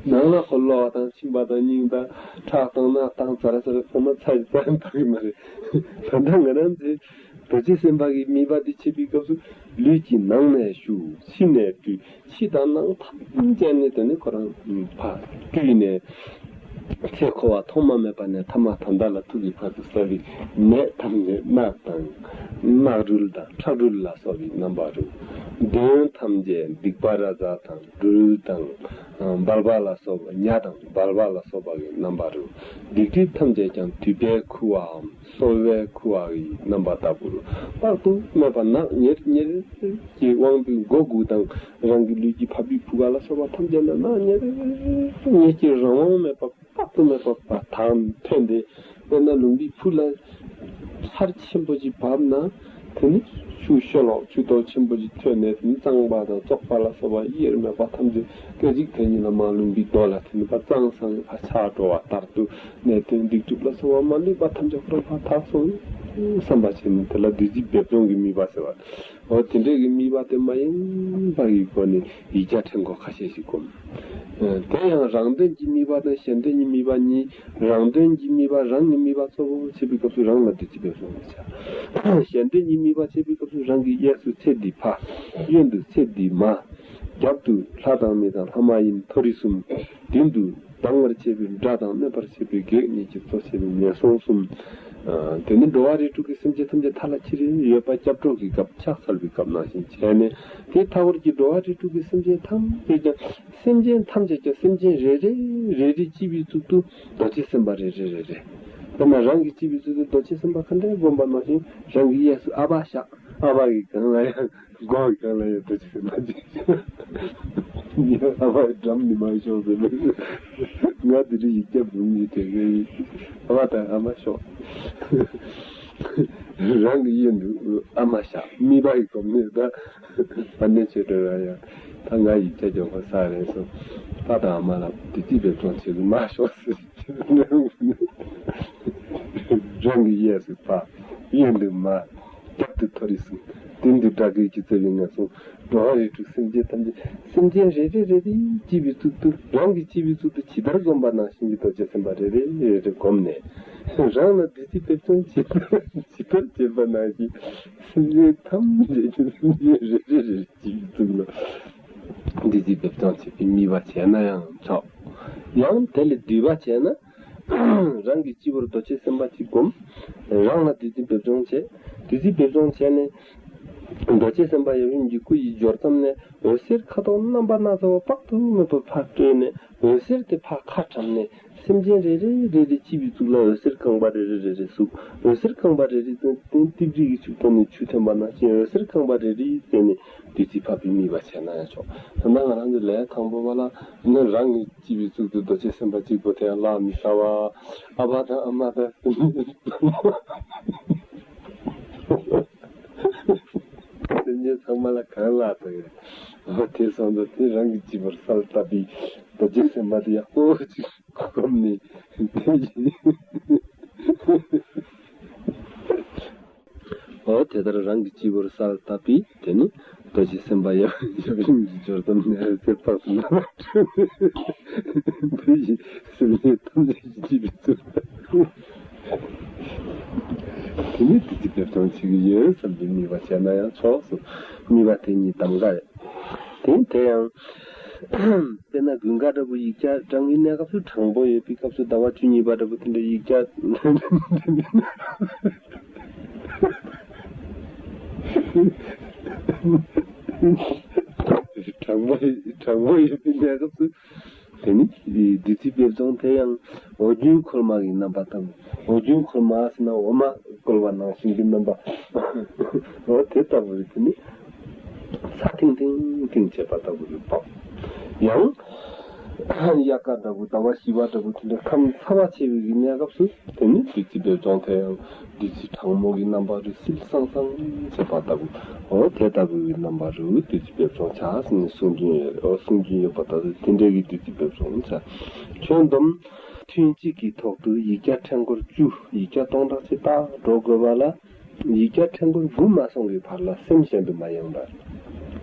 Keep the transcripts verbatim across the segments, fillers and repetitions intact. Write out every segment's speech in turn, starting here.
ནང་ལ་ཁོ་གློ་བ་དང་མཆིན་པ་དང་སྙིང་དང་ཁྲག་དང་རྣག་དང་ཟ་ར་ཟ་ར་ཚང་མ་ཚ་ཡི་ཚ་ཡི་འདུག་གི་མ་རེད། ད་ལྟ་ང་རང་ཚོའི་རྡོ་རྗེ་སེམས་དཔའ་གི་དམིགས་པ་འདི་བྱེད་པའི་སྐབས་སུ་ལུས་ཀྱི་ནང་ནས་ཞུགས། ཕྱི་ནས་སྤྲུལ། ཕྱི་དང་ནང་ཐམས་ཅད་ནས་དེ་ནི་ཁོ་རང་ཕར་སྤྲུལ་ནས། ཚེ་འཁོར་བ་ཐོག་མ་མེད་པ་ནས་ཐ་མ་ད་ལྟ་ལ་ཐུག་གི་བར་དུ་བསགས་པའི་ནད་ཐམས་ཅད་རྣག་དང་། རྣག་རུལ་དང་ཁྲག་རུལ་ལ་སོགས་པའི་རྣམ་པ་རུ། གདོན་ཐམས་ཅད་སྡིག་པ་ར་ཛ་དང་སྦྲུལ་དང་། སྦལ་པ་ལ་སོགས་པ། ཉ་དང་སྦལ་པ་ལ་སོགས་པ་གི་རྣམ་པ་རུ། སྡིག་སྒྲིབ་ཐམས་ཅད་ཀྱང་དུད་པས་ཁུ་བའམ་སོལ་བས་ཁུ་བ་གི་རྣམ་པ་ལྟ་བུ་རུ། དཔག་ཏུ་མེད་པ་ནག་ཉེར་ཉེར་གྱི་དབང་པོའི་སྒོ་དགུ་དང་། རང་གི་ལུས་ཀྱི་ཕ་བུའི་བུ་ག་ལ་སོགས་པ་ཐམས་ཅད་ན་ནག་ཉེར་ཉེར་གྱི་རང་དབང་མེད་པ། དཔག་ཏུ་མེད་པ་བར་དག་ཐོན་ཏེ། དཔེར་ན་ལུང་པའི་ཕུ་ལ་ཆར་ཆེན་པོ་ཅིག་བབས་ན། དེ་ནི་ཆུ་ཤོ་ལོག་ཆུ་ཏོག་ཆེན་པོ་ཅིག་ཐོན་ནས། དེ་ནི་རྩང་པ་དང་བཙོག་པ་ལ་སོགས་པ་དབྱེར་མེད་པ་ཐམས་ཅད་སྐད་ཅིག་དེ་ཉིད་ལ་མར་ལུང་པའི་རྡོ་ལ་དེ་ནི་ཕར་གཙང་སང་ཕར་ཆགས་འགྲོ་བ་ལྟར་དུ། ནད་གདོན་སྡིག་སྒྲིབ་ལ་སོགས་པ་མ་ལུས་པ་ཐམས་ཅད་ཁོ་རང་ཕར་དག་སོང་བསམ་པ་བྱས་ནས། དེ་ལ་བདུད་རྩི་སྦས་བཙོང་གི་དམིགས་པ་ཟེར་བ། འོ་དེ་འདྲའི་གི་དམིགས་པ་དེ་མ་ཡེངས་པ་གི་སྒོ་ནས་ཡིག་བརྒྱ་ཕྲེང་སྐོར་ཁ་ཤས་ཤིག་སྒོམ། ཨ། དེ་ཡང་རང་དོན་གྱི་དམིགས་པ་དང་གཞན་དོན་གྱི་དམིགས་པ་གཉིས། རང་དོན་གྱི་དམིགས་པ་རང་གི་དམིགས་པ་གཙོ་བོ་བྱེད་པའི་སྐབས་སུ་རང་ལ་བདུད་རྩི་སྦས་བཙོང་བྱ། གཞན་དོན་གྱི་དམིགས་པ་བྱེད་པའི་སྐབས་སུ་རང་གི་གཡས་སུ་ཚེ་འདི་ཕ། གཡོན་དུ་ཚེ་འདི་མ། རྒྱབ་ཏུ་ལྷ་དང་མི་དང་ལྷ་མ་ཡིན་མཐོ་རིས་གསུམ། མདུན་དུ་སྡང་བར་བྱེད་པའི་དགྲ་དང་གནོད་པར་བྱེད་པའི་བགེགས་གཉིས་ཀྱིས་གཙོ་བྱས་པའི་ངན་སོང་གསུམ། ཨ། དེ་ནི་འགྲོ་བ་རིགས་དྲུག་གི་སེམས་ཅན་ཐམས་ཅད་མཐའ་ལ་ཁྱེར་ཡོད་པ་སྐྱབས་འགྲོ་གི་སྐབས་ཕྱག་འཚལ་བའི་སྐབས་ནང་བཞིན་བྱས་ནས། དེ་མཐའ་བར་གྱི་འགྲོ་བ་རིགས་དྲུག་གི་སེམས་ཅན་ཐམས་ཅད་ཀྱང་། སེམས་ཅན་ཐམས་ཅད་ཀྱང་སེམས་ཅན་རེ་རེ་རེ་རེ་སྐྱེ་བའི་ཚུལ་དུ་རྡོ་རྗེ་སེམས་དཔའ་རེ་རེ་རེ་རེ། དཔེར་ན་རང་གི་སྐྱེ་བའི་ཚུལ་དུ་རྡོ་རྗེ་སེམས་དཔའ་ག་འདྲ་བསྒོམ་པ་ནང་བཞིན། རང་གི་གཡས་སུ་ཨ་བ་བཞག་ཨ་བ་གི་སྒང་ལ་ཡང་། སྒོ་གང་ལ་ཡང་རྡོ་རྗེ་སེམས་དཔའ་ཅིག་ཨ་མ་འགྲམ་ནས་མར་ཤོག་ཟེར་ནས། ང་དེ་རིང་ཡིག་བརྒྱ་འབུམ་གཉིས་སྤྲད་མཁན་ཡིན། ཨ་མ་དང་ཨ་མ་ཤོག་རང་གི་གཡོན་དུ་ཨ་མ་བཞག་དམིགས་པ་ཡི་སྒོ་ནས། ད་ཕ་ནས་ཆོས་སྒྲོན་རང་ཡང་ད་ང་ཡིག་བརྒྱ་འབྱོར་པ་ས་རེད་སོང་། ཕ་དང་ཨ་མ་ལ་བདུད་རྩི་སྦས་བཙོང་བྱེད་དུ་མར་ཤོག་ཟེར། རང་གི་གཡས་སུ་ཕ། གཡོན་དུ་མ། རྒྱབ་ཏུ་མཐོ་རིས་གསུམ། མདུན་དུ་དགྲ་བགེགས་ཀྱིས་གཙོས་པའི་ངན་སོང་འགྲོ་བ་རིགས་དྲུག་སེམས་ཅན་ཐམས་ཅད། སེམས་ཅན་རེ་རེ་རེ་རེ་སྐྱེ་བའི་ཚུལ་དུ། རང་གི་སྐྱེ་བའི་ཚུལ་དུ་ཇི་ལྟར་བསྒོམས་པ་ནང་བཞིན་གྱི་རྡོ་རྗེ་སེམས་དཔའ་རེ་རེ་རེ་རེ་བསྒོམས་ནས། རང་ལ་བདུད་རྩི་སྦས་བཙོང་ཇི་ལྟར་ཇི་ལྟར་བྱེད་པ་ནང་བཞིན། སེམས་ཅན་ཐམས་ཅད་ཀྱི་སེམས་ཅན་རེ་རེ་རེ་རེ་སྐྱེ་བའི་ཚུལ་ལ་བདུད་རྩི་སྦས་བཙོང་བྱེད་པའི་དམིགས་པ་བྱས་ན་ཡང་ཆོག་ཡང་དེ་ལས་བསྡུས་པ་བྱས་ན། རང་གི་སྤྱི་བོར་རྡོ་རྗེ་སེམས་དཔའ་གཅིག་བསྒོམ། རང་ལ་བདུད་རྩི་སྦས་བཙོང་བྱས། བདུད་རྩི་སྦས་བཙོང་བྱས་ནས། རྡོ་རྗེ་སེམས་དཔའ་ཡབ་ཡུམ་གྱི་སྐུ་ཡི་སྦྱོར་མཚམས་ནས་འོད་ཟེར་ཁ་དོག་རྣམ་པ་སྣ་ཚོགས་པ་དཔག་ཏུ་མེད་པ་ཕར་སྤྲོས་ནས། འོད་ཟེར་དེ་ཕར་ཁ་བཀྲམ་ནས། སེམས་ཅན་རེ་རེ་རེ་རེ་སྐྱེ་བའི་གཙུག་ལ་འོད་ཟེར་རྐང་པ་རེ་རེ་རེ་རེ་ཟུག་འོད་ཟེར་རྐང་པ་རེ་རེ་ཙམ་སྟེང་ཏིབ་ཏིབ་ཀྱི་ཆུ་བཏོན་ནས་ཆུ་ཐོན་པ་ནང་བཞིན། འོད་ཟེར་རྐང་པ་རེ་རེ་བཙལ་ནས་བདུད་རྩི་ཕབ་པའི་དམིགས་པ་བྱས་ན་ཡང་ཆོག་ད་ལྟ་ང་རང་ཚོ་ལས་དང་པོ་པ་ལ་ནི་རང་གི་སྐྱེ་བའི་གཙུག་ཏུ་རྡོ་རྗེ་སེམས་དཔའ་གཅིག་པོ་དེ་ཡང་བརླག་མི་བྱ་བ། ཨ་ཕ་དང་ཨ་མ་དང་སེམས་ཅན་ཚང་མ་ལ་གང་བརླག་དང་ཡང་། ཨ་ཕ་དེ་སོང་ཙང་དེ་རང་གི་སྤྱི་བོར་གསལ་བཏབ་པའི་རྡོ་རྗེ་སེམས་དཔའ་དེ་ཡག་པོ་ཅིག་བསྒོམས་ནས་དེ་བཞིན། འོ་དེ་ལྟར་རང་གི་སྤྱི་བོར་གསལ་བཏབ་པས། དེ་ནི་རྡོ་རྗེ་སེམས་དཔའ་ཡབ་ཡུམ་གྱི་སྦྱོར་མཚམས་ནས་ཚེ་དཔག་ཏུ་མེད་པ་འདུས་ཤིང་། སེམས་ཅན་ཐམས་ཅད་ཀྱི་སྐྱེ་བའི་གཙུག་དེ་ནི་བདུད་རྩི་སྦས་བཙོང་བྱེད་ཀྱི་ཡོད་བསམ་པའི་དམིགས་པ་བྱས་ན་ཡང་ཆོག་གསུངས། དམིགས་པ་དེ་ཉིད་གདམ་ག་རེད། དེ་དེ་ཡང་། དཔེར་ན་དགུན་ཁ་འདྲ་པོ་ཡིག་བརྒྱ་བགྲང་གི་གནས་སྐབས་སུ། གྲང་པོ་ཡོད་པའི་སྐབས་སུ་ཟླ་བ་བཅུ་གཉིས་པ་འདྲ་པོ་དེ་འདྲ་ཡིག་བརྒྱ། གྲང་མོ་གྲང་མོ་ཡོད་པའི་གནས་སྐབས་སུ། དེ་ནི་བདུད་རྩི་སྦས་བཙོང་དེ་ཡང་འོ་རྒྱུན་ཁོལ་མ་གི་རྣམ་པ་ལྟ་བུ། འོ་རྒྱུན་ཁོལ་མ་ཟེར་ན་འོ་མ་བསྐོལ་བ་ནང་བཞིན་གྱི་རྣམ་པ། འོ་དེ་ལྟ་བུ་རེད། དེ་ནི། ཚྭ་ཐིང་ཐིང་ཐིང་བྱེད་པ་ལྟ་བུ་རེད་པ། ཡང་། དབྱར་ཁ་འདྲ་བོ་ཟླ་བ་བཞི་པ་འདྲ་བོ་དེ་འདྲ་ཁམས་ཚ་བ་ཆེ་བའི་གི་གནས་སྐབས་སུ། དེ་ནི་བདུད་རྩི་སྦས་བཙོང་དེ་ཡང་བདུད་རྩི་གྲང་མོ་གི་རྣམ་པ་རུ་བསིལ་སང་སང་བྱེད་པ་ལྟ་བུ། འོ་དེ་ལྟ་བུའི་གི་རྣམ་པ་རུ་བདུད་རྩི་སྦས་བཙོང་བྱ་ཟེར་ནས་གསུང་རྒྱུན་ཡོད། འོ་གསུང་རྒྱུན་ཡོད་པ་ལྟ་བུ་དེ་འདྲའི་གི་བདུད་རྩི་སྦས་བཙོང་བྱ། ཁྱོན་བསྡོམས། ཐུན་གཅིག་གི་ཐོག་ཏུ་ཡིག་བརྒྱ་ཕྲེང་སྐོར་བཅུ། ཡིག་བརྒྱ་སྟོང་ཕྲག་གཅིག་བཏགས་འགྲོ་དགོས་པ་ལ། ཡིག་བརྒྱ་ཕྲེང་སྐོར་འབུམ་མ་སོང་གི་བར་ལ་སེམས་གཞན་དུ་མ་ཡེངས་པར།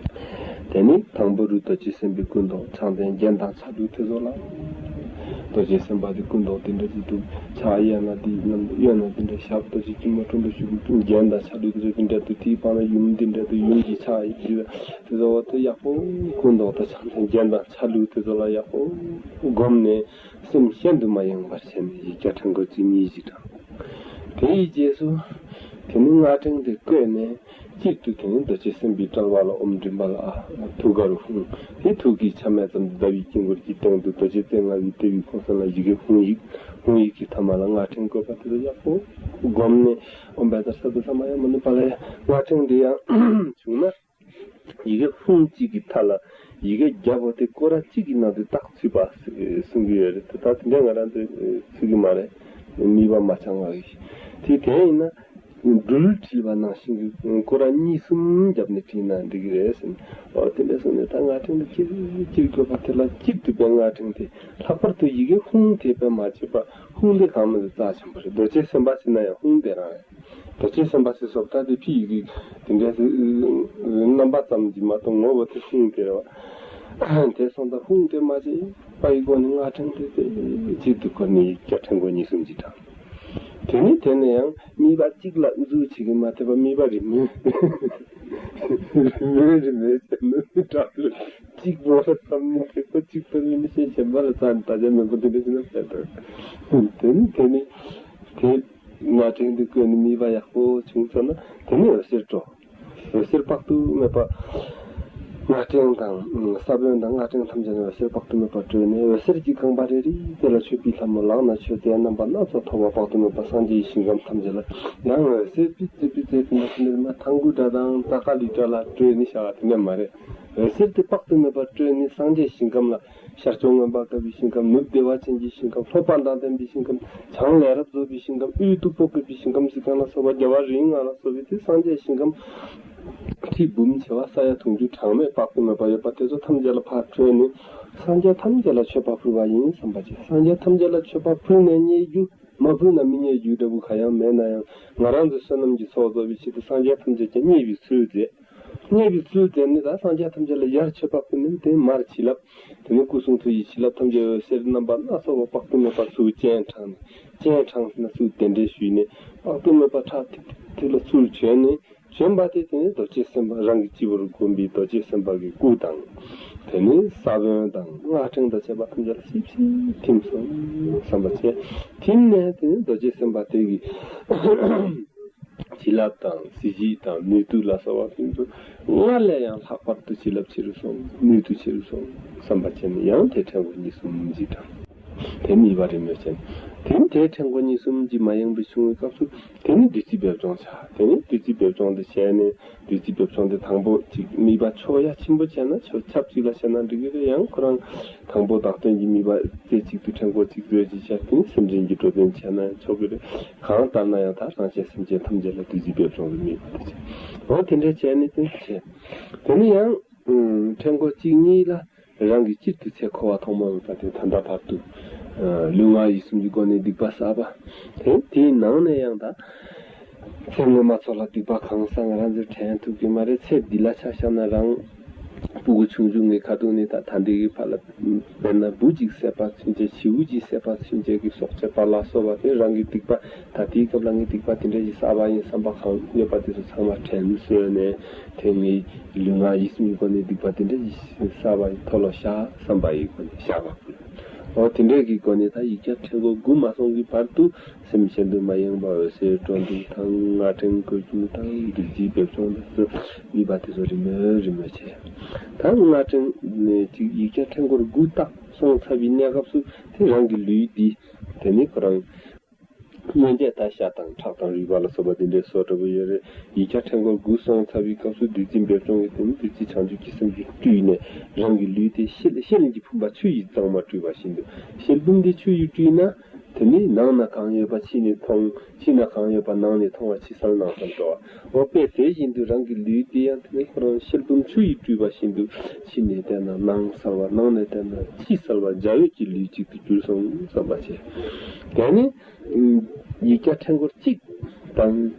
དེ་ནས་དང་པོ་རུ་རྡོ་རྗེ་སེམས་དཔའི་སྐུ་མདོག་ཕྱག་མཚན་རྒྱན་དང་ཕྱག་དྲུག་དེ་ཚོ་ལ། རྡོ་རྗེ་སེམས་དཔའ་དེ་སྐུ་མདོག་དེ་འདྲ་ཅིག་འདུག་ཕྱག་གཡས་ན་དེ་གཡོན་ན་དེ་འདྲ་ཞབས་རྡོ་རྗེ་སྐྱིལ་མོ་དྲུང་དུ་བཞུགས། རྒྱན་དང་ཕྱག་དྲུག་དེ་ཚོ་དེ་འདྲ་འདུག་དེའི་བར་ན་ཡུམ་དེ་འདྲ་འདུག་ཡུམ་གྱི་ཕྱག་གཡས་དེ་ཚོ་དེ་ཡག་པོ་སྐུ་མདོག་དང་ཕྱག་མཚན་རྒྱན་དང་ཕྱག་དྲུག་དེ་ཚོ་ལ་ཡག་པོ་བསྒོམས་ནས་སེམས་གཞན་དུ་མ་ཡེངས་པར་བྱས་ནས་ཡིག་བརྒྱ་ཕྲེང་སྐོར་གཅིག་གཉིས་ཤིག་བགྲང་། དེ་ཡི་རྗེས་སུ་དེ་ནི་སྔགས་ཕྲེང་དེ་བཀོད་ནས། གཅིག་ཏུ་དེ་ནི་རྡོ་རྗེ་སེམས་དཔའི་དཔྲལ་བ་ལ་ཨོཾ་མགྲིན་པ་ལ་ཨ་ཐུགས་ཀར་ཧཱུྃ། དེ་ཐུགས་ཀྱི་ཆ་སྨད་ཙམ་དུ་ཟླ་བའི་དཀྱིལ་འཁོར་གྱི་སྟེང་དུ་རྡོ་རྗེ་རྩེ་ལྔ་པའི་ལྟེ་བའི་ཁོང་གསེང་ལ་ཡི་གེ་ཧཱུྃ་ཡིག་ཧཱུྃ་ཡིག་གི་ཐ་མ་ལ་སྔགས་ཕྲེང་བཀོད་པ་དེ་ཚོ་ཡག་པོ་བསྒོམས་ནས། ཨོཾ་བཛྲ་ས་བྷ་ས་མ་ཡ་མ་ནུ་པཱ་ལ་ཡ། སྔགས་ཕྲེང་འདི་ཡང་བྱུང་ན། ཡི་གེ་ཧཱུྃ་གཅིག་གི་མཐའ་ལ་ཡི་གེ་བརྒྱ་པོ་དེ་སྐོར་ར་གཅིག་གི་ནང་དུ་རྟགས་ཚུད་པ་གསུང་གི་ཡོད་རེད་དེ། ད་དེ་འདྲ་ང་རང་ཚོས་ཚུད་ཀྱི་མ་རེད། ནུས་པ་མ་ཚང་བ་ཡིན། དེ་དེ་ཡིན་ན་འགྲུལ་བྲིས་པ་ནང་བཞིན་གྱི་སྐོར་ར་གཉིས་གསུམ་བརྒྱབ་ནས་བྲིས་ན་འགྲིག་གི་རེད་ཟེར། ཨོ་དེ་འདྲ་སོང་ནས་ད་སྔགས་ཕྲེང་དེ་གཅིག་གཅིག་དགོས་པ་དེ་ལ་གཅིག་ཏུ་པའི་སྔགས་ཕྲེང་དེ་ལྷག་པར་དུ་ཡི་གེ་ཧཱུྃ་དེ་དཔེ་མ་བྱས་པ་ཧཱུྃ་དེ་གང་མི་འདུག་རྩ་ཆེན་པོ་རེད། རྡོ་རྗེ་སེམས་དཔའ་ཟེར་ན་ཡང་ཧཱུྃ་དེ་རང་རེད། རྡོ་རྗེ་སེམས་དཔའ་ཟེར་སོགས་ད་དེ་ཕི་ཡི་གེ་དེ་འདྲའི་རྣམ་པ་ཙམ་གྱིས་མ་གཏོགས་ངོ་བོ་དེ་ཧཱུྃ་དེ་རེད་བ། དེ་སོང་ཙང་ཧཱུྃ་དེ་མ་བྱས་པ་ཡི་སྒོ་ནས་སྔགས་ཕྲེང་དེ་དེ་གཅིག་ཏུ་བསྐོར་ནས་ཡིག་བརྒྱ་ཕྲེང་སྐོར་གཉིས་གསུམ་གྱིས་དྲངས། དེ་ནས་དེ་ནས་ཡང་དམིགས་པ་གཅིག་ལ་འཛུལ་བྱེད་ཀྱི་མ་ཐེབས་པ་དམིགས་པ་རིམ་མེད་རིམ་མེད་རིམ་མེད་བྱས་ནས་དྲངས་ཏེ་གཅིག་པོ་ལ་བསམ་ནས་ཐེག་པ་གཅིག་པོ་ལ་མི་ཤེས་གཞན་པ་ལ་རྩ་ནས་ད་ཆ་མེད་པ་དེ་འདྲ་ཞིག་ན་བྱས་དང་། དེ་ནས་དེ་ནས་དེ། སྔགས་ཕྲེང་དེ་བཀོད་ནས་དམིགས་པ་ཡག་པོ་བྱུང་ཚར་ན་དེ་ནས་འོད་ཟེར་སྤྲོ། འོད་ཟེར་དཔག་ཏུ་མེད་པ། སྔགས་ཕྲེང་དང་ས་བོན་དང་སྔགས་ཕྲེང་ཐམས་ཅད་ནས་འོད་ཟེར་དཔག་ཏུ་མེད་པ་སྤྲོས་ནས་འོད་ཟེར་གྱི་རྐང་པ་རེ་རེ་དེ་ལ་མཆོད་པའི་ལྷ་མོ་ལག་ན་མཆོད་རྫས་རྣམ་པ་སྣ་ཚོགས་ཐོགས་པ་དཔག་ཏུ་མེད་པ་སངས་རྒྱས་ཀྱི་ཞིང་ཁམས་ཐམས་ཅད་ལ་ཡང་འོད་ཟེར་པི་ཙི་པི་ཙི་དེ་འདྲ་དེ་འདྲ་མ་ཐང་གུ་འདྲ་དང་ཙ་ཀ་ལི་འདྲ་ལ་སྤྲོས་ནས་བཞག་པ་དེ་འདྲ་མ་རེད། འོད་ཟེར་དེ་དཔག་ཏུ་མེད་པ་སྤྲོས་ནས་སངས་རྒྱས་ཞིང་ཁམས་ལ། ཤར་ཕྱོགས་མངོན་པར་དགའ་བའི་ཞིང་ཁམས། ནུབ་བདེ་བ་ཅན་གྱི་ཞིང་ཁམས། ལྷོ་པ་མདངས་ལྡན་པའི་ཞིང་ཁམས། བྱང་ལས་རབ་རྫོགས་པའི་ཞིང་ཁམས། དབུས་སྟུག་པོ་བཀོད་པའི་ཞིང་ཁམས་ཟེར་གང་ལ་སོགས་པ་རྒྱལ་བ་རིགས་ལྔ་ལ་སོགས་པའི་དེ་སངས་རྒྱས་ཞིང་ཁམས། ཁྲི་འབུམ་བྱེ་བ་ས་ཡ་དུང་ཕྱུར་གྲངས་མེད་དཔག་ཏུ་མེད་པ་ཡོད་པ་དེ་ཚོ་ཐམས་ཅད་ལ་ཕར་སྤྲོས་ནས་སངས་རྒྱས་ཐམས་ཅད་ལ་མཆོད་པ་ཕུལ་བ་ཡིན་བསམ་པ་བྱེད། སངས་རྒྱས་ཐམས་ཅད་ལ་མཆོད་པ་ཕུལ་ནས་རྙེད་རྒྱུ། མ་ཕུལ་ན་མི་རྙེད་རྒྱུ་འདྲ་བོ་གང་ཡང་མེད་ན་ཡང་ང་རང་ཚོའི་བསོད་ནམས་ཀྱི་ཚོགས་རྫོགས་པའི་ཆེད་དུ་སངས་རྒྱས་ཐམས་ཅད་ཀྱང་མཉེས་པའི་ཚུལ་མཛད། མཉེས་པའི་ཚུལ་མཛད་ནས་ད་སངས་རྒྱས་ཐམས་ཅད་ལ་ཡར་མཆོད་པ་ཕུལ་ནས་དེ་མར་བྱིན་རླབས། དེ་ནས་སྐུ་གསུང་ཐུགས་ཀྱི་བྱིན་རླབས་ཐམས་ཅད་འོད་ཟེར་རྣམ་པ་སྣ་ཚོགས་པ་དཔག་ཏུ་མེད་པ་ཚུར་སྤྱན་དྲངས་ནས་སྤྱན་དྲངས་ཟེར་ན་ཚུར་གདན་འདྲེན་ཞུས་ནས་དཔག་ཏུ་མེད་པ་ཁྲག་ཐིག་ཐིག་ཐིག་ལ་ཚུར་བྱོན་ནས། བྱོན་པ་དེ་དེ་ནི་རྡོ་རྗེ་སེམས་དཔའ་རང་གི་སྤྱི་བོར་བསྒོམས་པའི་རྡོ་རྗེ་སེམས་དཔའ་གི་སྐུ་དང་། དེ་ནི་ས་བོན་དང་སྔགས་ཕྲེང་དང་བཅས་པ་ཐམས་ཅད་ལ་སིབ་སིབ་ཐིམ་སོང་བསམ་པ་བྱས། ཐིམ་ནས་དེ་ནི་རྡོ་རྗེ་སེམས་དཔའ་དེ་གི་བྱིན་རླབས་དང་གཟི་བརྗིད་དང་ནུས་མཐུ་ལ་སོགས་པ་ཕུན་ཚོགས་སྔར་ལས་ཡང་ལྷག་པར་དུ་བྱིན་རླབས་ཆེ་རུ་སོང་། ནུས་མཐུ་ཆེ་རུ་སོང་བསམ་པ་བྱས་ནས་ཡང་དེ་ཕྲེང་བ་གཉིས་གསུམ་ཅིག་དྲངས། དེ་ནི་དམིགས་པ་རིམ་མེད་བྱས། དེ་ནི་དེ་ཕྲེང་བ་གཉིས་གསུམ་གྱིས་མ་ཡེངས་པར་བྱུང་བའི་སྐབས་སུ་དེ་ནི་བདུད་རྩི་སྦས་སྦྱོང་བྱ། དེ་ནི་བདུད་རྩི་སྦས་སྦྱོང་དེ་བྱས་ནས་བདུད་རྩི་སྦས་སྦྱོང་དེ་དང་པོ་གཅིག་དམིགས་པ་ཕྱོགས་ཡ་ཆེན་པོ་བྱས་ན་ཕྱོགས་ཆབ་གཅིག་ལ་བྱས་ན་འགྲིག་གི་རེད། ཡང་ཁོ་རང་དང་པོ་བདག་དོན་གྱི་དམིགས་པ་རྩེ་གཅིག་ཏུ་ཕྲེང་སྐོར་གཅིག་ཏུ་བྱས་བྱས་དེ་ནི་སེམས་ཅན་གྱི་འགྲོ་དོན་བྱས་ན་ཡང་ཆོག་གི་རེད། གང་ལྟར་ན་ཡང་ད་རང་གཞན་སེམས་ཅན་ཐམས་ཅད་ལ་བདུད་རྩི་སྦས་སྦྱོང་དུ་དམིགས་པ་དེ་བྱས། འོ་དེ་འདྲ་བྱས་ནས་དེ་བྱས། དེ་ནི་ཡང་ཕྲེང་སྐོར་གཅིག་གཉིས་ལ། རང་གི་སྤྱིར་དུ་ཚེ་འཁོར་བ་ཐོག་མ་མེད་པ་དེ་ད་ལྟ་བར་དུ། ལུས་ངག་ཡིད་གསུམ་གྱི་སྒོ་ནས་སྡིག་པ་བསགས་པ། དེ་དེའི་ནང་ནས་ཡང་ད། ཚེ་སྔོན་མ་ཚོ་ལ་སྡིག་པ་གང་བསགས་ང་རང་ཚོས་དྲན་ཐུབ་ཀྱི་མ་རེད། ཚེ་འདི་ལ་ཆ་བཞག་ན་རང་། སྤུ་གུ་ཆུང་ཆུང་ངའི་ཁ་ཐུག་ནས་ད་ད་འདི་གི་ཕར་ལ། དཔེར་ན་འབུ་གཅིག་བསད་པ་ཚུན་ཆད་བྱིའུ་གཅིག་བསད་པ་ཚུན་ཆད་ཀྱི་སྲོག་བཅད་པ་ལ་སོགས་པ་དེ་རང་གི་སྡིག་པ། ད་དེའི་སྐབས་ལ་ངས་སྡིག་པ་དེ་འདྲ་ཞིག་བསགས་པ་ཡིན་བསམ་པ་གང་ཡོད་པ་དེ་ཚོ་ཚང་མ་དྲན་གསོས་ནས་དེ་ངའི་ལུས་ངག་ཡིད་གསུམ་གྱི་སྒོ་ནས་སྡིག་པ་དེ་འདྲ་ཞིག་བསགས་པ་ཡིན་མཐོལ་ལོ་བཤགས་བསམ་པ་ཡི་སྒོ་ནས་བཤགས་པ་ཕུལ། འོ་དེ་འདྲའི་གི་སྒོ་ནས་ད་ཡིག་བརྒྱ་ཕྲེང་སྐོར་དགུ་མ་སོང་གི་བར་དུ་སེམས་གཞན་དུ་མ་ཡེངས་པ་འོད་གསལ་སྤྲོ་འདུ་དང་སྔགས་ཕྲེང་བཀོལ་རྒྱུ་དང་བདུད་རྩི་སྦས་སྦྱོང་དང་ཚུལ་དམིགས་པ་དེ་ཚོ་རིམ་མེད་རིམ་མེད་བྱས། ད་སྔགས་ཕྲེང་ནས་ཅིག་ཡིག་བརྒྱ་ཕྲེང་སྐོར་དགུ་དག་སོང་ཚར་བའི་གནས་སྐབས་སུ་དེ་རང་གི་ལུས་འདི་དེ་ནི་ཁོ་རང་། མངོན་རྗེས་ད་ཤ་དང་ཁྲག་དང་རུས་པ་ལ་སོགས་པ་འདི་འདྲའི་བཟོ་འདྲ་པོ་ཡོད་རེད། ཡིག་བརྒྱ་ཕྲེང་སྐོར་དགུ་སོང་ཚར་བའི་སྐབས་སུ་བདུད་རྩི་སྦས་སྦྱོང་གི་དེ་ནི་བདུད་རྩི་བྱང་ཆུབ་ཀྱི་སེམས་ཀྱིས་བཀྲུས་ནས་རང་གི་ལུས་དེ་ཤེལ་ཤེལ་གྱི་བུམ་པ་ཆུ་ཡིས་གཙང་མ་བཀྲུས་པ་བཞིན་དུ་ཤེལ་བུམ་དེ་ཆུ་ཡིས་བཀྲུས་ན་དེ་ནི་ནང་ན་གང་ཡོད་པ་ཕྱི་ནས་མཐོང་། ཕྱི་ན་གང་ཡོད་པ་ནང་ནས་མཐོང་བ་ཕྱི་གསལ་ནང་གསལ་འགྲོ་བ། འོ་དཔེ་དེ་བཞིན་དུ་རང་གི་ལུས་དེ་ཡང་དེ་ནི་ཁོ་རང་ཤེལ་བུམ་ཆུ་ཡིས་བཀྲུས་པ་བཞིན་དུ་ཕྱི་ནས་བལྟས་ན་ནང་གསལ་བ་ནང་ནས་བལྟས་ན་ཕྱི་གསལ་བ་འཇའ་འོད་ཀྱི་ལུས་གཅིག་ཏུ་གྱུར་སོང་བསམ་པ་བྱས། དེ་ནི། ཡིག་བརྒྱ་ཕྲེང་སྐོར་གཅིག་དང་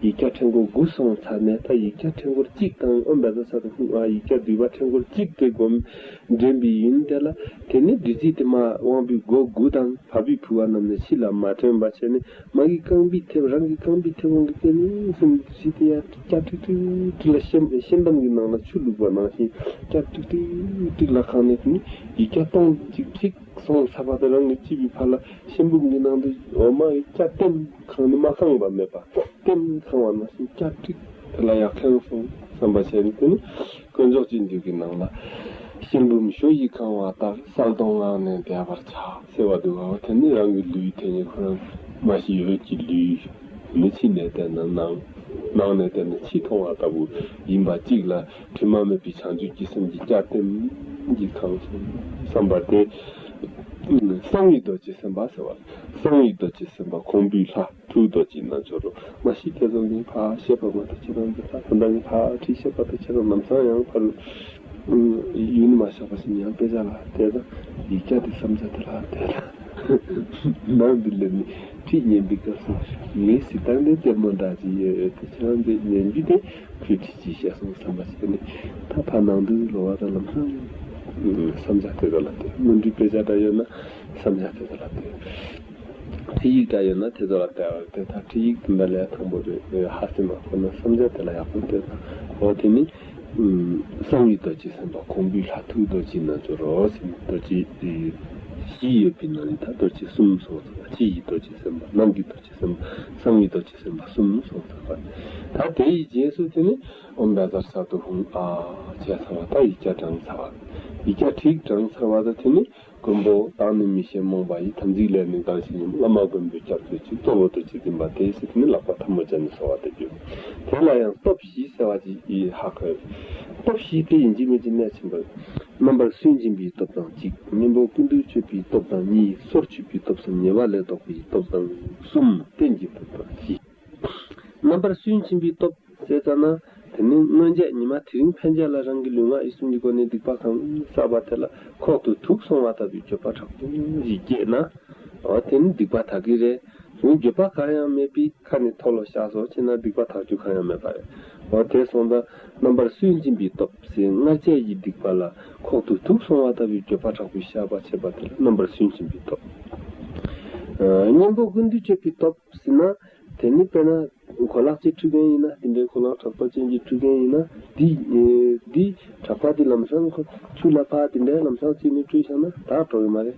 ཡིག་བརྒྱ་ཕྲེང་སྐོར་དགུ་སོང་ཚར་ནས། ད་ཡིག་བརྒྱ་ཕྲེང་སྐོར་གཅིག་དང་ཨོཾ་བཛྲ་ས་ཏྭ་ཧཱུྃ་ཨ་ཡིག་བརྒྱ་བསྡུས་པ་ཕྲེང་སྐོར་གཅིག་དེ་སྒོམ་འདྲེན་པའི་ཡུན་དེ་ལ། དེ་ནས་བདུད་རྩི་དེ་མ་དབང་པོའི་སྒོ་དགུ་དང་བ་སྤུའི་ཕུ་བ་རྣམས་ནས་ཕྱི་ལ་མ་ཐོན་པ་བྱས་ནས། མ་གི་རྐང་པའི་མཐེ་བོ། རང་གི་རྐང་པའི་མཐེ་བོ་གི་སྟེང་ནས་སེམས་བདུད་རྩི་དེ་ཡར་བསྐྱར་ཀྲིག་ཀྲིག་ཀྲིག་ལ་ཤེལ་ཤེལ་དམ་གྱི་ནང་ལ་ཆུ་བླུགས་པ་ནང་བཞིན་བསྐྱར་ཀྲིག་ཀྲིག་ཀྲིག་ལ་གང་ནས་ཡིག་བརྒྱ་སྟོང་གཅིག་ཕྱིས་སོང་ཚར་བ་དེ། རང་གི་སྤྱི་བོའི་ཕར་ལ་ཤེལ་བུམ་གྱི་ནང་དུ་འོ་མ་ཡི་བསྐྱར་ལྟེམ་གང་ནས་མ་གང་བ་མེད་པ། ལྟེམ་གང་བ་ནང་བཞིན་བསྐྱར་ཀྲིག་དེ་ལ་ཡར་ཁེངས་སོང་བསམ་པ་བྱས་ནས། དེ་ནི་དཀོན་མཆོག་སྤྱི་འདུས་ཀྱི་ནང་ལ། ཤེལ་བུམ་ཞུ་ཡིས་གང་བ་ལྟར། གསལ་སྟོང་ངང་ནས་བཟླས་པར་བྱ། ཟེར་བ་འདུག་ག། དེ་ནི་རང་གི་ལུས་དེ་ཉིད་ཁོ་རང་མ་ཤི་འོད་ཀྱི་ལུས་ནི། ཕྱི་ནས་བལྟས་ན་ནང་། ནང་ནས་བལྟས་ན་ཕྱི་མཐོང་བ་ལྟ་བུ་ཡིན་པ་གཅིག་ལ། དྲི་མ་མེད་པའི་བྱང་ཆུབ་ཀྱི་སེམས་ཀྱི་བསྐྱར་ལྟེམ་གྱིས་གང་སོང་བསམ་པ་དེ། གསང་བའི་རྡོ་རྗེ་སེམས་དཔའ་ཟེར་བ། གསང་བའི་རྡོ་རྗེ་སེམས་དཔའ་གོང་བུའི་ལྷ། ཐུགས་རྡོ་རྗེ་རྣལ་འབྱོར་རོ། མ་ཤི་དེ་ཙམ་གྱིས་ཕར་བཤད་པ་མ་ཐག་ཁྱེད་རང་གི་ལྷ་ད་ལྟ་གི་ལྷ་ཁྲིད་བཤད་པ་དང་ཁྱེད་རང་ལམ་སང་ཡང་ཕར་ཡུན་མ་བཞག་པ་ཞིག་ཡང་དཔེ་ཆ་ལ་དེ་དང་ཡིག་བརྒྱ་དེ་བསམ་བྱ་དེ་ལ་དེ་དང་ནང་འདི་ལ་ནི་ཁྲིད་ཉན་པའི་སྐབས་སུ་ངའི་གཟིགས་སྟངས་དེ་ལྟད་མོ་འདྲ་ཅིག་ཡོད་དེ། ཁྱེད་རང་འདི་ཉན་རྒྱུ་དེ་ཁོས་ཁྲིད་ཅིག་བཤད་སོང་བསམ་པ་ཞིག་ནི། ད་ཕར་ནང་དུ་ལོག་པ་དང་ལམ་སང་བསམ་བྱ་དེ་དག་ལ་དེ། མུ་འབྲེལ་དཔེ་ཆ་འདྲ་ཡོད་ན་བསམ་བྱ་དེ་དག་ལ་དེ། ཁྲིད་ཡིག་འདྲ་ཡོད་ན་དེ་ཚོ་ལ་བལྟ་བར་དེ། ད་ཁྲིད་ཡིག་དེ་འདྲ་ལས་དང་པོ་རེད། ཧ་སེ་མ་ཁོ་ན་བསམ་བྱ་དེ་ལ་ཡག་པོ་བལྟས་དང་། འོ་དེ་ནི་གསང་བའི་རྡོ་རྗེ་སེམས་དཔའ་གོང་བུའི་ལྷ། ཐུགས་རྡོ་རྗེ་རྣལ་འབྱོར་རོ་ཟེར་ནས་རྡོ་རྗེ་བཞི་ཡོད་པའི་ནང་ནས་ད་རྡོ་རྗེ་གསུམ་སོང་ཚར་བ། ཕྱི་ཡི་རྡོ་རྗེ་སེམས་དཔའ། ནང་གི་རྡོ་རྗེ་སེམས་དཔའ། གསང་བའི་རྡོ་རྗེ་སེམས་དཔའ་གསུམ་སོང་ཚར་བ། ད་དེ་ཡི་རྗེས་སུ་དེ་ནི་ཨོཾ་བཛྲ་ས་ཏྭ་ཧཱུྃ་ཨ་བྱས་ཚར་བ། ད་ཡིག་བརྒྱ་བགྲངས་ཚར་བ། ཡིག་བརྒྱ་ཁྲིག་བགྲངས་ཚར་བ་ད་དེ་ནི། མགོན་པོ་བདག་ནི་མི་ཤེས་རྨོངས་པ་ཡིས། དམ་ཚིག་ལས་ནི་འགལ་ཞིང་ཉམས། བླ་མ་མགོན་པོས་བསྐྱར་མཛད་ཅིང་། གཙོ་བོ་རྡོ་རྗེ་འཛིན་པ་དེས། ཟེར་དེ་ནི་ལག་པ་ཐལ་མོ་སྦྱར་ནས་གསོལ་བ་འདེབས་རྒྱུ། དེ་ལ་ཡང་སྟོབས་བཞི་ཟེར་བ་ཅིག་ཧ་གོ། སྟོབས་བཞི་དེ་ཡིན་གཅིག་མིན་གཅིག་གནད་ཆེན་པོ་རེད། རྣམ་པར་སུན་འབྱིན་པའི་སྟོབས་དང་གཅིག། གཉེན་པོ་ཀུན་ཏུ་སྤྱོད་པའི་སྟོབས་དང་གཉིས། སོར་ཆུད་པའི་སྟོབས་སམ་ཉེས་པ་ལས་ལྡོག་པའི་སྟོབས་དང་གསུམ། རྟེན་གྱི་སྟོབས་དང་བཞི། རྣམ་པར་སུན་འབྱིན་པའི་སྟོབས་ཟེར་ཙ་ན། དེ་ནི་སྔོན་ཆད་ཉི་མ་དེ་རིང་ཕན་ཆད་ལ་རང་གི་ལུས་ངག་ཡིད་གསུམ་གྱི་སྒོ་ནས་སྡིག་པ་གང་བསགས་པ་དེ་ལ་ཁོག་ཏུ་དུག་སོང་བ་ལྟ་བུའི་འགྱོད་པ་དྲག་པོ་ཞིག་སྐྱེས་ན། འོ་དེ་ནི་སྡིག་པ་དག་གི་རེད། དེ་ནི་འགྱོད་པ་གང་ཡང་མེད་པའི་ཁ་ནས་མཐོལ་ལོ་བཤགས་སོ་བྱས་ན་སྡིག་པ་དག་རྒྱུ་གང་ཡང་མེད་པ་རེད། འོ་དེ་སོང་ཙང་རྣམ་པར་སུན་འབྱིན་པའི་སྟོབས་ཟེར། སྔར་ཆད་ཀྱི་སྡིག་པ་ལ་ཁོག་ཏུ་དུག་སོང་བ་ལྟ་བུའི་འགྱོད་པ་དྲག་པོས་བཤགས་པ་བྱེད་པ་དེ་ལ་རྣམ་པར་སུན་འབྱིན་པའི་སྟོབས། ཨ་གཉེན་པོ་ཀུན་ཏུ་སྤྱོད་པའི་སྟོབས་ཟེར་ན། དེ་ནི་དཔེར་ན་གོ་ལག་ཅིག་འཁྲུད་མཁན་ཡིན་ན། དེ་འདྲའི་གོ་ལག་དྲེག་པ་ཅན་ཅིག་འཁྲུད་མཁན་ཡིན་ན། འདི་འདི་དྲེག་པ་འདི་ལམ་སང་ཁོ་ཆུ་ལ་ཕར་དེ་འདྲའི་ལམ་སང་བརྩིས་ནས་འཁྲུད་བཞག་ན་དག་འགྲོ་གི་མ་རེད།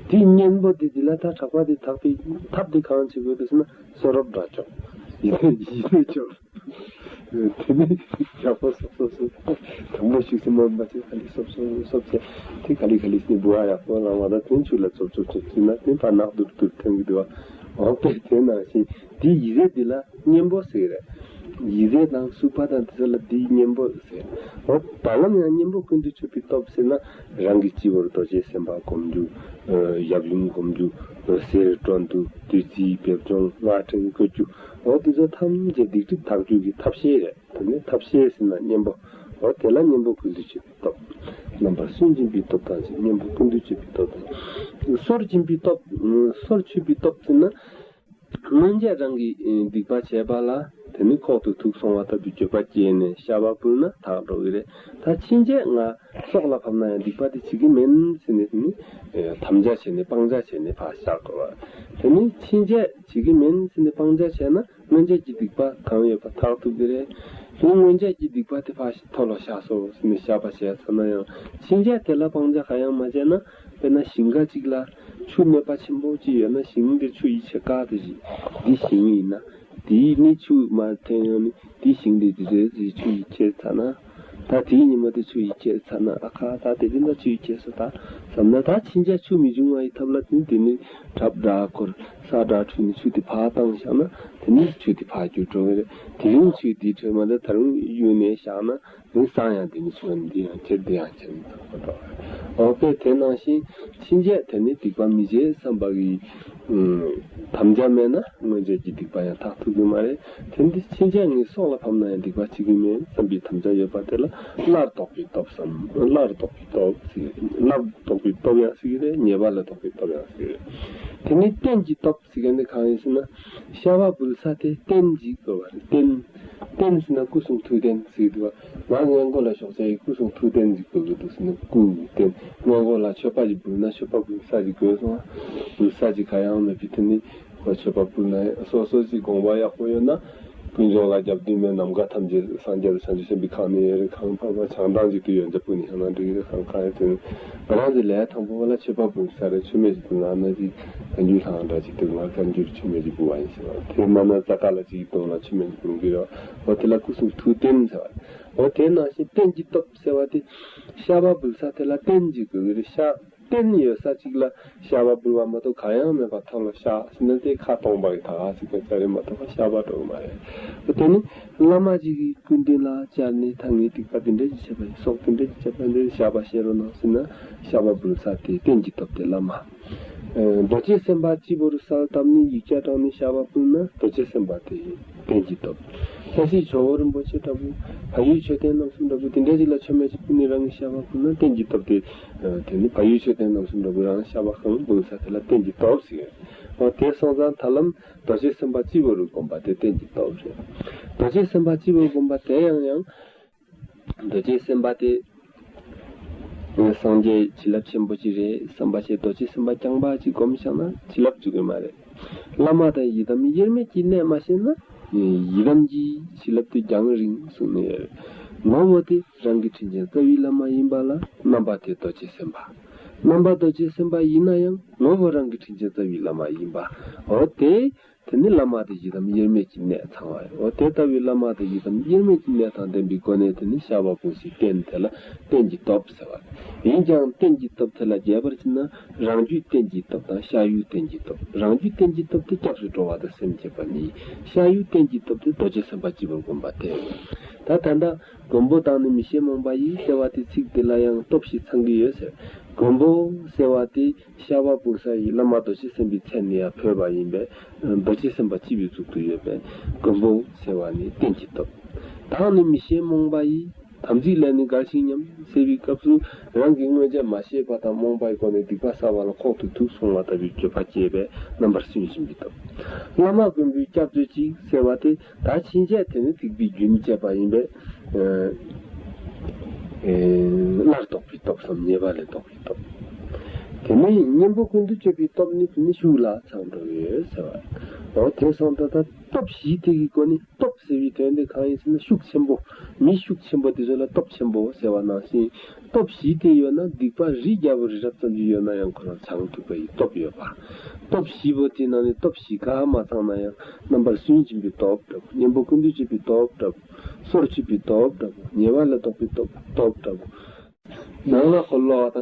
དེ་གཉེན་པོ་འདི་འདི་ལ་ད་དྲེག་པ་འདི་དག་པའི་ཐབས་འདི་གང་བྱེད་དགོས་འདུག་ཟེར་ན། གསོལ་རབ་དགྲ་བཅོམ། ཡིད་ཡིད་བཅོམ། དེ་ནི་ཡག་པོ་སོབ་སོབ་སོབ། དང་པོ་ཞུགས་སེ་མ་འབད་ཅིག་ག་ལེ་སོབ་སོབ་སོབ་བྱས། དེ་ག་ལེ་ག་ལེ་ནི་འབུ་བ་ཡག་པོ་ལངས་པ་དང་། དེ་ཆུ་ལ་ཙོབ་ཙོབ་ཙོབ་བྱས་ན་དེ་ཕར་ནག་དུར་དུར་ཐོན་གྱི་འདུག་བ། འོ་དཔེ་དེ་ནང་བཞིན་དེ་ཡིད་རེ་འདི་ལ་གཉེན་པོ་ཟེར་གི་རེད། ཡིད་རེ་དང་སུག་པ་དང་དེ་ཚོ་ལ་དེ་གཉེན་པོ་ཟེར། འོ་ད་ལམ་ཡང་གཉེན་པོ་ཀུན་ཏུ་སྤྱོད་པའི་སྟོབས་ཟེར་ན། རང་གི་སྤྱི་བོར་རྡོ་རྗེ་སེམས་དཔའ་སྒོམ་རྒྱུ། ཡབ་ཡུམ་སྒོམ་རྒྱུ། གསེར་སྤྲོ་བསྡུ། བདུད་རྩིའི་འབེབས་སྦྱོང་། སྔགས་ཕྲེང་བཀོལ་རྒྱུ། འོ་དེ་ཚོ་ཐམས་ཅད་སྡིག་སྒྲིབ་དག་རྒྱུ་གི་ཐབས་ཤེས་རེད། དེ་ནི་ཐབས་ཤེས་ཟེར་ན་གཉེན་པོ། འོ་དེ་ལ་གཉེན་པོ་ཀུན་ཏུ་སྤྱོད་པའི་སྟོབས། རྣམ་པར་སུན་འབྱིན་པའི་སྟོབས་དང་གཅིག། གཉེན་པོ་ཀུན་ཏུ་སྤྱོད་པའི་སྟོབས་དང་། སོར་འབྱིན་པའི་སྟོབས། སོར་ཆུད་པའི་སྟོབས་ཟེར་ན། སྔོན་ཆད་རང་གིས་སྡིག་པ་བྱས་པ་ལ་དེ་ནི་ཁོག་ཏུ་དུག་སོང་བ་ལྟ་བུའི་འགྱོད་པ་སྐྱེས་ནས་བཤགས་པ་ཕུལ་ན་དག་འགྲོ་གི་རེད། ད་ཕྱིན་ཆད་ང་སྲོག་ལ་བབས་ན་ཡང་སྡིག་པ་དེ་བྱེད་ཀྱི་མིན་ཟེར་ནས་དེ་ནི་དམ་བཅའ་བྱས་ནས་སྤང་བྱ་བྱས་ནས་ཕར་བཤགས་དགོས་པ། དེ་ནི་ཕྱིན་ཆད་བྱེད་ཀྱི་མིན་ཟེར་ནས་སྤང་བྱ་བྱས་ན། སྔོན་ཆད་ཀྱི་སྡིག་པ་གང་ཡོད་པ་དག་ཐུབ་ཀྱི་རེད། དེ་སྔོན་ཆད་ཀྱི་སྡིག་པ་དེ་ཕར་མཐོལ་ལོ་བཤགས་སོ་ཟེར་ནས་བཤགས་པ་བྱས་ཚར་ན་ཡང་། ཕྱིན་ཆད་དེ་ལ་སྤང་བྱ་གང་ཡང་མ་བྱས་ན། དཔེར་ན་ཞིང་ཁ་ཅིག་ལ་ཆུ་གནོད་པ་ཆེན་པོ་ཅིག་ཡོད་ན། ཞིང་དེ་ཆུ་ཡིས་ཁྱེར་དཀའ་དེ་ཞིག་འདི་ཞིང་ཡིན་ན། དེའི་ནི་ཆུ་མར་འཐེན་ཡོང་ནས་དེའི་ཞིང་དེ་དེ་རེད་ཟེར་ཆུ་ཡིས་ཁྱེར་ཚར་ན། ད་དེའི་ཉི་མ་དེ་ཆུ་ཡིས་ཁྱེར་ཚར་ན། ཨ་ཁ། ད་དེ་རིང་ད་ཆུ་ཡིས་ཁྱེར་སོང་ད་བསམ་ན། ད་ཕྱིན་ཆད་ཆུ་མི་འབྱུང་བ་ཡི་ཐབས་ལ་དེ་ནི་དེ་ནི་གྲབས་འདྲ་འཁོར། ས་འདྲ་འཁྲུད་ནས་ཆུ་དེ་ཕར་བཏང་བཞག་ན། དེ་ནི་ཆུ་དེ་ཕར་རྒྱུག་འགྲོ་གི་རེད། དེ་རིང་ཆུ་དེའི་ཁྲོད་མ་དེ་ད་རུང་གཡུགས་ནས་བཞག་ན། དེ་སང་ཡང་དེ་ནི་ཆུ་འདི་ཡང་ཁྱེར་འདི་ཡང་ཁྱེར་ནས་འགྲོ་གི་རེད། འོ་དཔེ་དེ་ནང་བཞིན་ཕྱིན་ཆད་དེ་ནི་སྡིག་པ་མི་བྱེད་བསམ་པ་གི་དམ་བཅའ་མེད་ན། སྔོན་ཆད་ཀྱི་སྡིག་པ་ཡང་དག་ཐུབ་ཀྱི་མ་རེད། དེ་འདི་ཕྱིན་ཆད་ངའི་སྲོག་ལ་བབས་ན་ཡང་སྡིག་པ་བྱེད་ཀྱི་མེད་བསམ་པའི་དམ་བཅའ་ཡོད་པ་དེ་ལ་སླར་ལྡོག་པའི་སྟོབས་སམ། སླར་ལྡོག་པའི་སྟོབས་ཟེར། སླར་ལྡོག་པའི་སྟོབས་ཡང་ཟེར་གྱི་རེད། ཉེས་པ་ལ་དོགས་པའི་སྟོབས་ཡང་ཟེར་གྱི་རེད། དེ་ནས་རྟེན་གྱི་སྟོབས་ཟེར་མཁན་དེ་གང་ཡིན་ཟེར་ན། བཤགས་པ་འབུལ་ས་དེ་རྟེན་གྱིས་དགོས་པ་རེད། རྟེན། རྟེན་ཟེར་ན་སྐུ་གསུང་ཐུགས་རྟེན་ཟེར་གྱི་འདུག་བ། ང་སྔོན་འགོག་ལ་ཞོགས་ཇ་ཡི་སྐུ་གསུང་ཐུགས་རྟེན་ཞིག་དགོས་ཀྱི་འདུག་ཟེར་ན་སྐུ་རྟེན། སྔོན་འགོག་ལ་མཆོད་པ་ཞིག་འབུལ་ན་མཆོད་པ་འབུལ་ས་ཞིག་དགོས་སོང་བ། འབུལ་ས་ཞིག་ག་ཡང་མེད་པའི་དུས་ནས། ཁོ་མཆོད་པ་ཕུལ་ན་སོ་སོ་ཅིག་དགོངས་པ་ཡག་པོ་ཡོད་ན། ཀུན་འབྱུང་ལ་རྒྱབ་བསྡུས་མེད་ནམ་མཁའ་ཐམས་ཅད་སངས་རྒྱས་དང་བྱང་ཆུབ་སེམས་དཔའི་ཁང་ནས་ཡོད་རེད། ཁང་འཕགས་པ་བྱང་ཐང་ཅིག་ཏུ་ཡོད་འཇབ་ཀུན་ནས་ཡང་ན་འགྲིག་རེད། ཁང་གང་ཡོད་དེ་ནི་ང་རང་ཚོའི་ལས་དང་པོ་ལ་མཆོད་པ་འབུལ་ས་རེད། མཆོད་མེ་ཞིག་འབུལ་ན་ན་ཅིག་བཀའ་འགྱུར་ལྷང་འདྲ་ཅིག་ཏུ་ང་བཀའ་འགྱུར་མཆོད་མེ་ཞིག་འབུལ་བ་ཡིན་ཟེར་བ། དེ་མ་ན་རྩ་ཁ་ལ་ཅིག་གཏོང་ལ་མཆོད་མེ་ཞིག་འབུལ་གི་རེད། འོ་དེ་ལ་སྐུ་གསུང་ཐུགས་རྟེན་ཟེར་བ། འོ་དེ་ནང་བཞིན་རྟེན་གྱི་སྟོབས་ཟེར་བ་དེ་བཤགས་པ་འབུལ་ས་དེ་ལ་རྟེན་གྱིས་དགོས་ཀྱི་རེད། བཤགས། རྟེན་ཡོད་ས་གཅིག་ལ་བཤགས་པ་འབུལ་བ་མ་གཏོགས་གང་ཡང་མེད་པ་ཐོབ་ལ་བཤགས་ཟེར་ན་དེ་ཁ་སྟོང་པ་གི་ད་ག་ཟིག་ག་ཅག་རེད་མ་གཏོགས་བཤགས་པ་འགྲོ་གི་མ་རེད། དེ་ནི་བླ་མ་གཅིག་གི་སྐུ་མདུན་ལ་བཅར་ནས་ད་ངས་སྡིག་པ་དེ་འདྲ་ཞིག་བྱས་པ་ཡིན། སྲོག་དེ་འདྲ་ཞིག་བཅད་པ་འདི་བཤགས་པ་བྱེད་རོགས་གནང་ཟེར་ན་བཤགས་པ་འབུལ་ས་དེ་རྟེན་གྱི་སྟོབས་དེ་བླ་མ། རྡོ་རྗེ་སེམས་དཔའ་སྤྱི་བོ་རུ་གསལ་བཏབ་ནས་ཡིག་བརྒྱ་དྲངས་ནས་བཤགས་པ་འབུལ་ན་རྡོ་རྗེ་སེམས་དཔའ་དེ་ཡིན། རྟེན་གྱི་སྟོབས། ལྷ་སྲས་ཇོ་བོ་རིན་པོ་ཆེ་ལྟ་བུ། བལ་ཡུལ་མཆོད་རྟེན་རྣམ་གསུམ་འདྲ་པོ་དེ་འདྲ་ཞིག་ལ་མཆོད་མེ་ཅིག་ཕུལ་ནས་རང་གི་བཤགས་པ་ཕུལ་ན་རྟེན་གྱི་སྟོབས་དེ། དེ་ནི་བལ་ཡུལ་མཆོད་རྟེན་རྣམ་གསུམ་འདྲ་པོ་རང་བཤགས་པ་གང་འབུལ་ས་དེ་ལ་རྟེན་གྱི་སྟོབས་ཟེར། འོ་དེ་སོང་ཙང་ད་ལམ་རྡོ་རྗེ་སེམས་དཔའ་སྤྱི་བོ་རུ་བསྒོམ་པ་དེ་རྟེན་གྱི་སྟོབས་རེད། རྡོ་རྗེ་སེམས་དཔའ་སྤྱི་བོ་རུ་བསྒོམ་པ་དེ་ཡང་ཡང་། རྡོ་རྗེ་སེམས་དཔའ་དེ། སངས་རྒྱས་བྱིན་རླབས་ཆེན་པོ་ཅིག་རེད་བསམ་པ་བྱས་རྡོ་རྗེ་སེམས་དཔའ་རྐྱང་པ་ཅིག་སྒོམ་བཞག་ན་བྱིན་རླབས་འཇུག་གི་མ་རེད། བླ་མ་དང་ཡི་དམ་དབྱེར་མེད་ཀྱི་གནད་མ་ཤེས་ན། ཡི་དམ་གྱི་བྱིན་རླབས་དེ་རྒྱང་རིང་གསུངས་ནས་ཡོད་རེད། ངོ་བོ་དེ་རང་གི་དྲིན་ཅན་རྩ་བའི་བླ་མ་ཡིན་པ་ལ་རྣམ་པ་དེ་རྡོ་རྗེ་སེམས་དཔའ། རྣམ་པ་རྡོ་རྗེ་སེམས་དཔའ་ཡིན་ན་ཡང་ངོ་བོ་རང་གི་དྲིན་ཅན་རྩ་བའི་བླ་མ་ཡིན་པ། འོ་དེ། དེ་ནི་བླ་མ་དང་ཡི་དམ་དབྱེར་མེད་ཀྱི་གནད་ཚང་བ་ཡིན། འོ་དེ་ལྟ་བུའི་བླ་མ་དང་ཡི་དམ་དབྱེར་མེད་ཀྱི་གནད་དང་ལྡན་པའི་སྒོ་ནས་དེ་ནི་བཤགས་པ་འབུལ་སའི་རྟེན་དེ་ལ་རྟེན་གྱི་སྟོབས་ཟེར་བ། ཡིན་ཀྱང་རྟེན་གྱི་སྟོབས་དེ་ལ་རྒྱས་པར་བྱས་ན་རང་རྒྱུད་རྟེན་གྱི་སྟོབས་དང་བཤགས་ཡུལ་རྟེན་གྱི་སྟོབས། རང་རྒྱུད་རྟེན་གྱི་སྟོབས་དེ་སྐྱབས་སུ་འགྲོ་བ་དང་སེམས་བསྐྱེད་པ་གཉིས། བཤགས་ཡུལ་རྟེན་གྱི་སྟོབས་དེ་རྡོ་རྗེ་སེམས་དཔའ་སྤྱི་བོར་བསྒོམ་པ་སྟེ། ད་ད་ལྟ་མགོན་པོ་དང་ནི་མི་ཤེས་རྨོངས་པ་ཡིས་ཟེར་བ་དེ་ཚིག་དེ་ལ་ཡང་སྟོབས་ཤིག་ཚང་གི་ཡོད་ཟེར། མགོན་པོ་ཟེར་བ་དེ། བཤགས་པ་འབུལ་ས་ཡི་བླ་མ་རྡོ་རྗེ་སེམས་དཔའི་མཚན་ནས་ཡང་བོས་པ་ཡིན་པས་རྡོ་རྗེ་སེམས་དཔའ་སྤྱི་བོའི་གཙུག་ཏུ་ཡོད་པས་མགོན་པོ་ཟེར་བ་ནི་རྟེན་གྱི་སྟོབས། དང་ནི་མི་ཤེས་རྨོངས་པ་ཡིས་དམ་ཚིག་ལས་ནི་འགལ་ཞིང་ཉམས་ཟེར་བའི་སྐབས་སུ་རང་གི་མངོན་བྱ་མ་ཤེས་པ་དང་རྨོངས་པའི་སྒོ་ནས་སྡིག་པ་བསགས་པ་ལ་ཁོག་ཏུ་དུག་སོང་བ་ལྟ་བུའི་སྤྱོད་པ་སྐྱེས་པས་རྣམ་པར་སུན་འབྱིན་པའི་སྟོབས། བླ་མ་མགོན་པོའི་སྐྱབས་མཛོད་ཅིག་ཟེར་བ་དེ་ད་ཕྱིན་ཆད་དེ་ནི་སྡིག་པའི་རྒྱུན་བཅད་པ་ཡིན་པས། སླར་ལྡོག་པའི་སྟོབས་སམ་ཉེས་པ་ལས་ལྡོག་པའི་སྟོབས། དེ་ནས་གཉེན་པོ་ཀུན་ཏུ་སྤྱོད་པའི་སྟོབས་ནི་དེ་ནི་ཤུགས་ལ་ཚང་འགྲོ་ཡོད་ཟེར་བ། འོ་དེ་སོང་ད་ལྟ་སྟོབས་བཞི་དེ་གི་སྒོ་ནས་སྟོབས་ཟེར་བའི་དོན་དེ་གང་ཡིན་ཟེར་ན་ཤུགས་ཆེན་པོ། མི་ཤུགས་ཆེན་པོ་དེ་ཚོ་ལ་སྟོབས་ཆེན་པོ་ཟེར་བ་ནང་བཞིན། སྟོབས་བཞི་དེ་ཡོད་ན་སྡིག་པ་རི་རྒྱལ་པོ་རི་རབ་ཙམ་ཞིག་ཡོད་ན་ཡང་ཁོ་རང་བྱང་ཐུབ་པ་ཡི་སྟོབས་ཡོད་པ། སྟོབས་བཞི་པོ་དེ་ནང་ནས་སྟོབས་བཞི་ག་མ་ཚང་ན་ཡང་རྣམ་པར་སུན་འབྱིན་པའི་སྟོབས་འདྲ་པོ། གཉེན་པོ་ཀུན་ཏུ་སྤྱོད་པའི་སྟོབས་འདྲ་པོ། སོར་ཆུད་པའི་སྟོབས་འདྲ་པོ། ཉེས་པ་ལས་ལྡོག་པའི་སྟོབས་སྟོབས་འདྲ་པོ། ནང་ལ་འཁོར་ལོ་བ་དང་།